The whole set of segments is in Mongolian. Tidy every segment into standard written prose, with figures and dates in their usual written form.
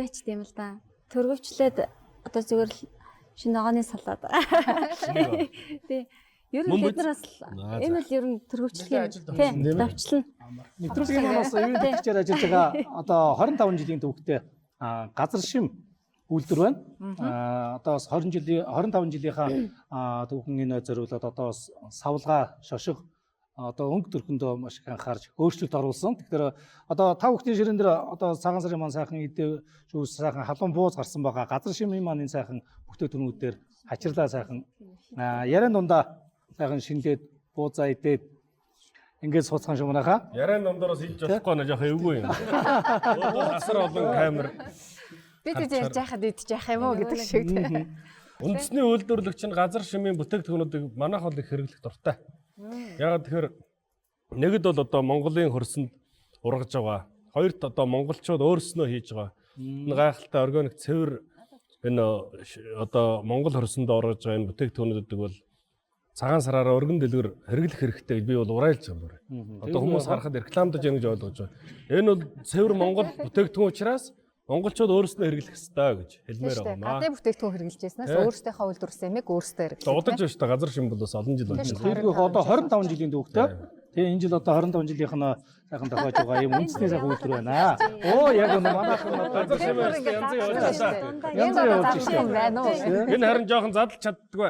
Юу ач тийм л да. Төргөвчлээд одоо зүгээр л шинэ ногооны салаад. Тий. Ер нь Мөн бид нар бас энэ л ер нь төргөвчлөг юм. Тий. Товчлно. Нэвтрүүлгийн маань бас ивээн тэтгэгчээр ажиллаж байгаа одоо 25 жилийн төвөгтэй газар шим үйлдвэр байна. Одоо бас 20 жилийн 25 жилийнхаа түүхэн энэ зориулаад одоо бас савлгаа шошго одоо өнгө төрхөндөө маш их анхаарч өөрчлөлт оруулсан. Тэгэхээр одоо та бүхний ширээн дээр одоо цагаан сарын маань сайхан идэв шүүс сайхан халуун бууз гарсан байгаа. Газар шимийн маань энэ сайхан бүтээгдэхүүнүүдээр хачирлаа сайхан яриан дундаа сайхан шинлээд буузаа идээд ингээд сууцхан шиг манайхаа. Яриан дундаараас идж болохгүй нэ жоох эвгүй юм. Өөрөө асар олон камер. Бид гэж ярьж байхад идэж яах юм уу гэдэг шиг тий. Үндэсний үйлдвэрлэгч нь газар шимийн бүтээгдэхүүнүүдийг манайх бол их хэрэглэх дуртай. Ягаад тэгэхээр нэгд бол одоо Монголын хөрсөнд ургаж байгаа. Хоёрт одоо монголчууд өөрснөө хийж байгаа. Энэ гайхалтай органик цэвэр энэ одоо Монгол хөрсөнд орж байгаа энэ бүтээгдэхүүнүүдийг бол цагаан сараараа өргөн дэлгэр хэрэглэх хэрэгтэй гэж би бол урайлж байгаа юм байна. Одоо хүмүүс харахад рекламдаж яах гэж ойлгож байгаа. Энэ бол цэвэр Монгол бүтээгдэхүүн учраас монголчууд өөрснөө хэрэглэх ёстой гэж хэлмээр Тийм шүү байгаа дээ. юм аа. Гадны бүтээгдэхүүн хэрэглэж яснаас өөрсдийнхөө үйлдвэрлэсэн юмыг өөрсдөө Одоо удаж хэрэглэдэг. байна шүү дээ. Газар шим бол бас олон жил болж байна. Тэр одоо 25 жилийн төвөгтэй. Тэгээ энэ жил одоо 25 жилийнх нь сайхан тохиож байгаа юм үндэсний сайхан үйлдвэр байна. Оо яг өнө манайх нь одоо Газар шим янз явуулж байна. Янз Энэ явуулж одоо штэ. юм байна уу? Энэ харин жоохон задлж чаддаггүй.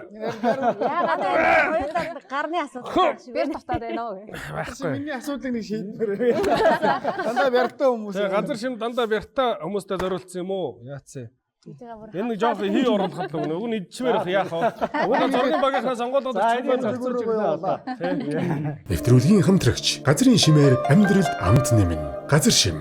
Яагаад Хоёулаа гарны асуудал шиг. бэр дутаад байна уу? Байхгүй. Миний асуудлыг нэг шийдмээр. Дандаа бяртай хүмүүс. Тэгээ газар шим дандаа бяртай хүмүүстэй зориулсан юм уу? Яатсан. Энэ нэг жоохон хий оруулахад л өгнө. Уг нь идчмээр их яах вэ? Уг нь зургийн багийнхаа сонгоолоод За очих энэ юм байна. зохицуулж өгнө одоо. Нэвтрүүлгийн хамтрагч газрын шимээр амьдралд амт нэмнэ. Газар шим.